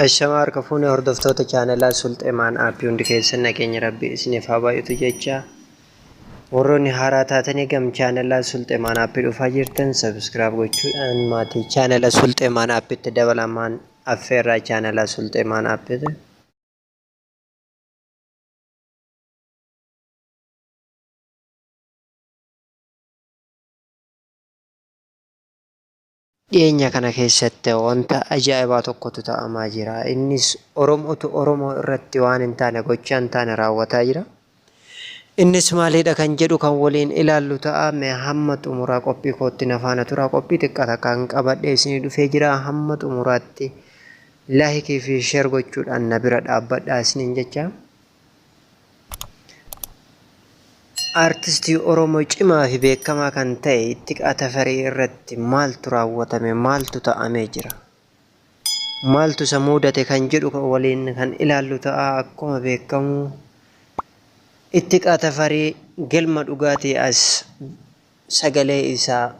Ashamaa harka fuune hordoftoota chaanalaa Sulxeemaan Aappii, hundi keessan nageenya Rabbii isiniif haa baay'atu jecha, warroonni haaraa taatanii gam chaanalaa Sulxeemaan Aappii dhufaa jirtan subscribe gochuudhaan maatii chaanala Sulxeemaan Aappiitti dabalamaan affeerraa chaanalaa Sulxeemaan Aappiiti. Dhiyeenya kana keessatti wanta ajaa'ibaa tokkotu ta'amaa jira. Innis Oromootu Oromoo irratti waan hin taane, gochaa hin taane raawwataa jira. Innis maalidha kan jedhu kan waliin ilaallu ta'a. Mee hamma xumuraa qophii kootti na faana turaa. Qophii xiqqaa takkaan qabadhee isinii dhufee jira. Hamma xumuraatti laayikii fi sheer gochuudhaan na bira dhaabbadhaa isiniin jecha. Aartistii Oromoo cimaa fi beekamaa kan ta'e Ittiqaa Tafarii irratti maaltu raawwatame? Maaltu ta'amee jira? Maaltu isa muudate kan jedhu waliin kan ilaallu ta'a. Akkuma beekamu Ittiqaa Tafarii galma dhugaatii as sagalee isaa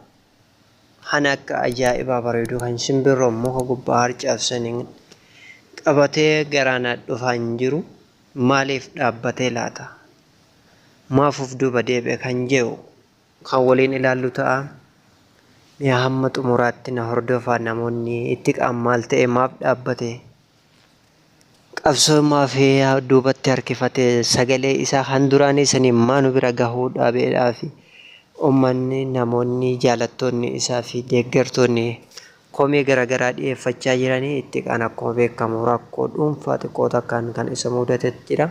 han akka ajaa'ibaa bareedu kan simbirroon muka gubbaa harcaafsaniin qabatee garaana dhufaa hin jiru. Maaliif dhaabbatee laata? Maaf of duuba deebi'e kan jedhu kan waliin ilaallu ta'a. Mee hamma xumuraatti na hordofaa namoonni. Ittiqaan maal ta'e? Maaf dhaabbate? Qabsoo maaf duubatti harkifate? Sagalee isaa kan duraanii saniin maa nu bira gahuu dhabeedhaafi uummanni, namoonni, jaalattoonni isaa fi deeggartoonni komii garaagaraa dhiyeeffachaa jiranii. Ittiqaan akkuma beekamu rakkoo dhuunfaa xiqqoo takkaan kan isa mudatetu jira.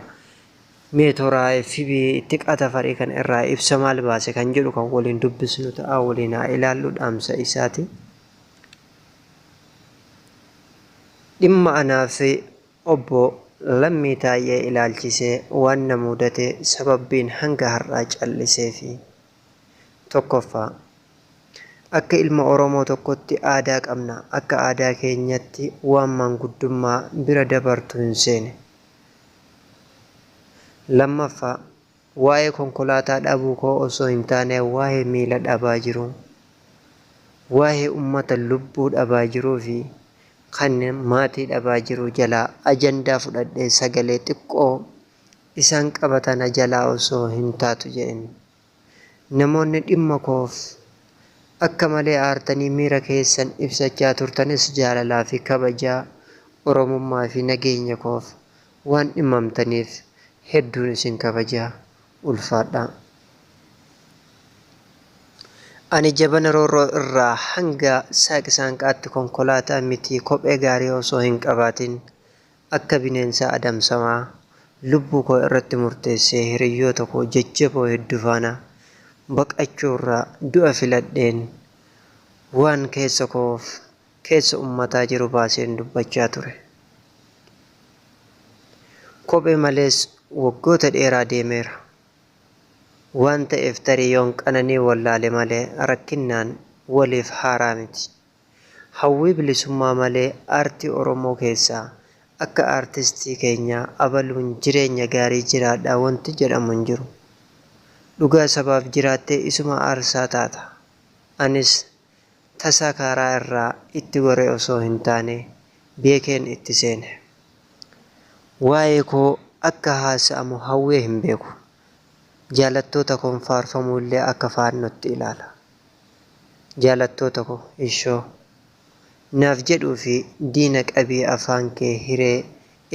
Mee toora FB Ittiqaa Tafarii kan irraa ibsa maal baase kan jedhu kan waliin dubbisnu ta'a, waliin haa ilaallu dhaamsa isaati. Dhimma anaa fi Obbo Lammii Taayyee ilaalchisee waan na mudate, sababbiin hanga har'aa calliseefi. Tokkoffaa. Akka ilma Oromoo tokkotti aadaa qabna. Akka aadaa keenyatti waan maanguddummaa bira dabartu hin seene. Lammaffaa. Waa'ee konkolaataa dhabuu koo osoo hin taane waa'ee miila dhabaa jiruu, waa'ee ummata lubbuu dhabaa jiruu fi kan maatii dhabaa jiruu jalaa ajandaa fudhadhee sagalee xiqqoo isaan qabata na jalaa osoo hin taatu jedhen. Namoonni dhimma koof akka malee aartanii miira keessan ibsachaa turtanis jaalalaa fi kabajaa Oromummaa fi nageenya koof waan dhimmamtaniif hedduun isin kabaja, ulfaadhaa. Ani jabana roorroo irraa hanga saaqi-saanqaatti konkolaataa mitii kophee gaarii osoo hin qabaatin akka bineensaa adamsamaa, lubbuu koo irratti murteessee hiriyyoota koo jajjaboo heddu faana baqachuurra du'a filadheen waan keessa koof keessa ummataa jiru baaseen dubbachaa ture. Kophee malees waggoota dheeraa deemeera. Waan ta'eef tarii yoon qananii wallaale malee rakkinnaan waliif haaraa miti. Hawwii bilisummaa malee aartii Oromoo keessaa akka aartistii keenyaa abaluun jireenya gaarii jiraadha wanti jedhamu hin jiru. Dhugaa sabaaf jiraattee isuma aarsaa taata. Anis tasaa kaaraa irraa itti gore osoo hin taane beekeen itti seene. Waa'ee koo akka haasa'amu hawwee hin beeku. Jaalattoota koon faarfamuu illee akka faannootti ilaala. Jaalattoota ko, ishoo! Naaf jedhuu fi diina qabii afaan kee hiree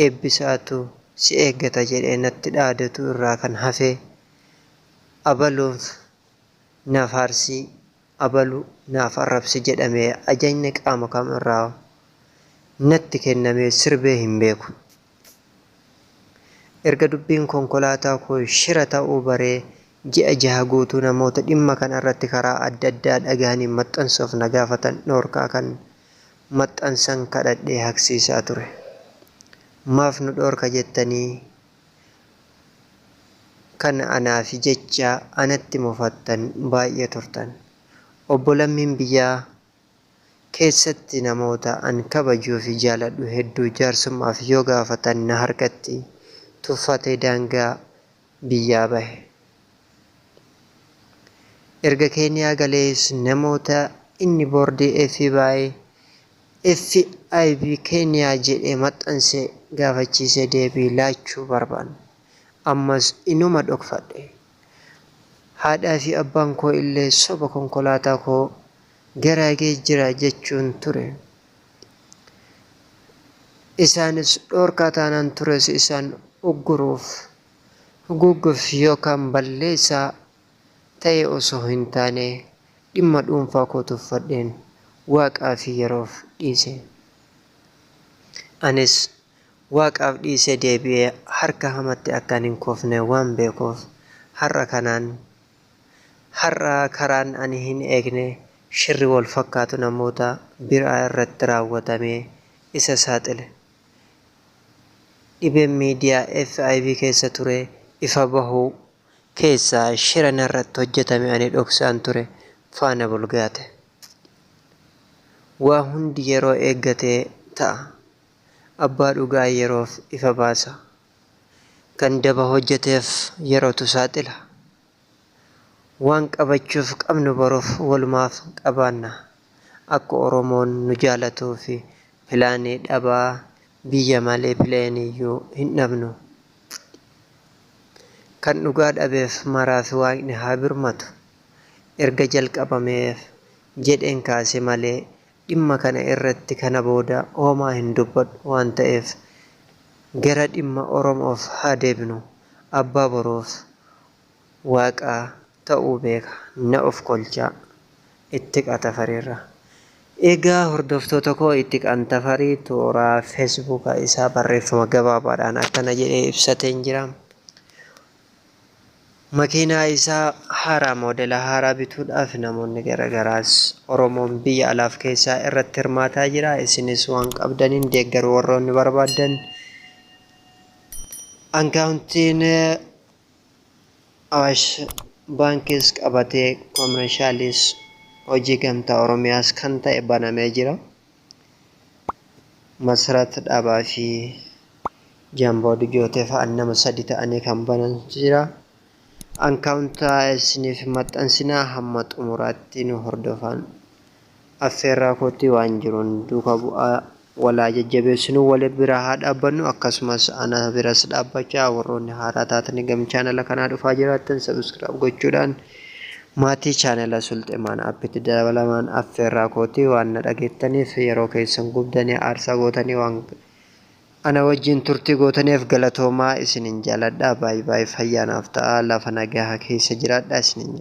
eebbisaatu si eeggata jedhee natti dhaadatu irraa kan hafe abaluuf na faarsi, abalu naaf arrabsi jedhamee ajajni qaama kam irraa natti kennamee sirbee hin beeku. Erga dubbiin konkolaataa koo shira ta'uu baree ji'a jaha guutuu namoota dhimma kana irratti karaa adda addaa dhagahanii maxxansuuf na gaafatan dhoorkaa kan maxxansan kadhadhee haqsiisaa ture. Maaf nu dhoorka jettanii kan anaafi jecha anatti mufattan baay'ee turtan. Obbo Lammiin biyyaa keessatti namoota an kabajuufi jaaladhu hedduu jaarsummaaf yoo gaafatan na harkatti tuffatee daangaa biyyaa bahe. Erga Keeniyaa galees namoota inni boordii FBI FIB Keeniyaa jedhee maxxanse gaafachiisee deebii laachuu barbaanne. Ammas inuma dhokfadhe. Haadhaa fi abbaan koo illee soba konkolaataa koo garaagee jira jechuun ture. Isaanis dhoorkaa taanaan tures isaan ugguruuf, huguuguuf yookaan balleessaa ta'e osoo hin taane dhimma dhuunfaa koo tuffadheen Waaqaa fi yeroof dhiise. Anis Waaqaaf dhiisee deebi'ee harka hamatti akkan hin kufne waan beekuuf har'a kanaan har'a karaan ani hin eegne shirri wal fakkaatu namoota biraa irratti raawwatamee isa saaxile. Dhibeen miidiyaa FIB keessa ture ifa bahuu keessaa shira narratti hojjetame ani dhoksaan ture faana bulgaate. Waa hundi yeroo eeggatee ta'a. Abbaa dhugaa yeroof ifa baasa. Kan daba hojjeteef yerootu saaxila. Waan qabachuuf qabnu boruuf walumaaf qabaanna. Akka Oromoon nu jaalatuu fi pilaanii dhabaa biyya malee pilaaniyyuu hin dhabnu. Kan dhugaa dhabeef maraaf Waaqni haa birmatu. Erga jalqabameef jedheen kaase malee dhimma kana irratti kana booda homaa hin dubbadhu waan ta'eef gara dhimma Oromoof haa deebinu. Abbaa boruuf Waaqa ta'uu beeka. Na of kolchaa. Ittiqaa Tafariirraa. Egaa hordoftoota koo, Ittiqaan Tafarii toora Feesbuuka isaa barreeffama gabaabaadhaan akkana jedhee ibsateen jira. Makiinaa isaa haaraa, moodela haaraa bituudhaaf namoonni garagaraas Oromoon biyya alaaf keessaa irratti hirmaataa jira. Isinis waan qabdaniin deeggaruu warroonni barbaaddan akkaawuntiin Awaash Baankis qabatee koomershaalis hojii gamtaa Oromiyaas kan ta'e banamee jira. Masarat Dhaabaa fi Jaamboo Dujootee fa'aan nama sadi ta'anii kan banan jira. Akkaawuntaa isiniif maxxansinaa, hamma xumuraatti nu hordofan. Affeerraa kootii waan jiruun duuka bu'aa, walaa jajjabeessinuu, wal bira haa dhaabbannu. Akkasumas ana biras dhaabbachaa warroonni haaraa taatanii gam chaanala kanaa dhufaa jiraattan subscribe gochuudhaan maatii chaanala Sulxemaan Appitti dabalamaan affeerraa kootii. Waan na dhageettaniif, yeroo keessan gubdanii aarsaa gootanii waan ana wajjin turtii gootaniif galatoomaa. Isinin jaaladha. Baay'ee baay'ee fayyaanaaf ta'a. Lafa nagaa keessa jiraadha isinin jedha.